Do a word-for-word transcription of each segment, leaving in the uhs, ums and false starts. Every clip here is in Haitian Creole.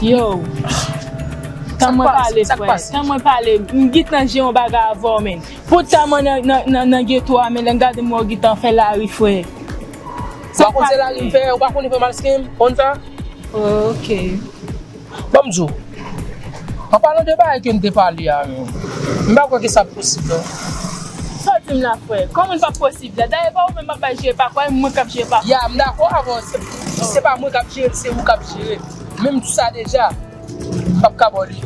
Yo, tan mwen pale, frè. Tan mwen pale. M gentan jere yon bagay avè w, men. Poutan mwen nan, nan, nan, nan geto a, men lè m gade m wè w gentan fè lari, frè. Ou pa konn se lari m fè, ou pa konn fè mal skin, konn sa? Ok. Ban m di w. An palan de bagay ke n te pale a, men, m pa kwè ke sa posib, non. Sa w di m la, frè? Kòman l pa posib la? Dayè, pa ou menm k ap bay jere pak ou, mwen k ap jere pak ou. Ya, m dakò avè w. Se, se pa mwen k ap jere l, se ou k ap jere l. Men m di w sa deja. M p ap ka ba w li.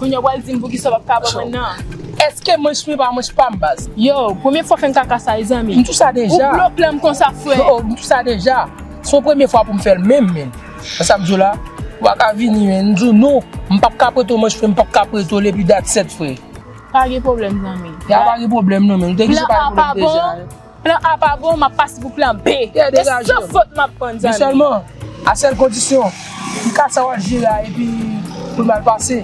Kounye a w pral di m poukisa w p ap ka ban mwen nan. Èske manch mwen pa manch pa m, baz? Yo, premye fwa w fè m kaka sa, mezanmi. M di w sa deja. Ou bloke m konsa, frè. Yo, m di w sa deja. Se yon premye fwa pou m fè l menm, men. Nan sa m di w la, ou pa ka vini, men. M di w non, m p ap ka prete w manch mwen, m p ap ka prete w l, epi that's it, frè. Pa gen pwoblèm, zanmi. Ya, pa gen pwoblèm, non, men. Ou te gentan pa gen pwoblèm deja. Plan A pa bon, m ap pase pou plan B. E san fot m ap pran, zanmi. Men sèlman, a sèl kondisyon, m ka sa w ap jere a epi pou l mal pase.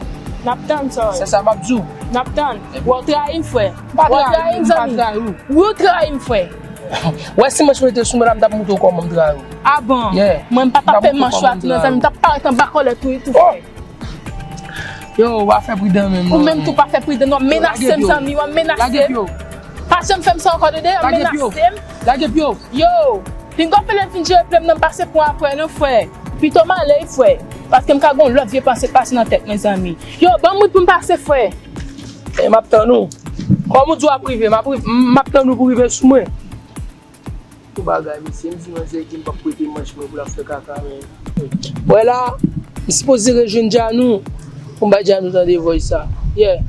N ap tann sa. Se sa m ap di w. N ap tann. Wè w trayi m, frè. M pa trayi w, m pa trayi w. Wi, w trayi m, frè. Wè, si manch mwen te sou mwen la, m t ap montre w kòman m trayi w. A bon? Yeah. Mwen, m pa t ap fè manch ou a tou, non, zanmi. M t ap parèt anba kòlèt ou tou, frè. Yo, w pa fè pridan menm, non. Ou menm tou pa fè pridan, non. Menase m, zanmi, w ap menase m. Pa janm fè m sa ankò, tande, w ap menase m. Lage pye w. Yo, pinga w fè lè m fin jere pye m nan, m pase pran apre, non, frè. Pito m ale, wi, frè. Paske m ka gen yon lòt vye panse k pase nan tèt mwen, zanmi. Yo, ban m wout pou m pase, frè. E m ap tann ou. Kòm ou di w ap rive, m ap ri-, m ap tann ou pou w rive sou mwen. Pou bagay, mesye, m di manzè ke m p ap prete manch mwen pou l ap fè kaka, men. Wè la, m sipoze rejwenn Djanou pou m bay Djanou tande voice sa. Yeah.